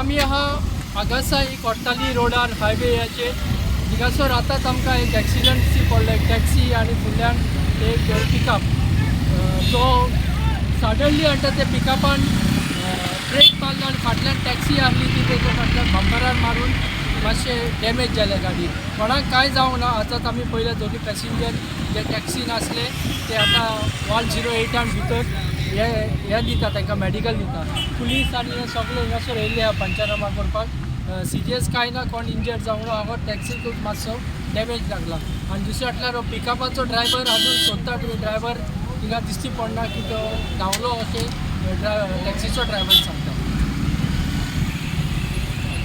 आमी आहा आगासाई कोर्ताली रोडार हायवेयाचेर. थिंगासर आतांच आमकां एक एक्सिडंट दिश्टी पडलो. एक टॅक्सी आनी फुडल्यान एक पिकअप. तो सडनली म्हणटा ते पिकअपान ब्रेक मारलो आनी फाटल्यान टॅक्सी आहली, ती तेच्या फाटल्यान बंपरार मारून मातशें डॅमेज जाल्या गाडी. कोणाक कांय जावंक ना. आतांच आमी पयले दोनूय पॅसेंजर जे टॅक्सीन आसले ते आतां 108 भितर हे हे दिता, तांकां मॅडिकल दिता. पुलीस आनी हे सगळे हिंगासर येयल्ले आहा पंचनामा करपाक. सिरियस कांय ना, कोण इंजर्ड जावंक ना. हांगा टॅक्सीकूच मातसो डॅमेज लागला आनी दुसरें म्हटल्यार हो पिकअपाचो ड्रायवर अजून सोदता. ड्रायवर थिंगा दिश्टी पडना की तो धांवलो अशें टॅक्सीचो ड्रायवर सांगता.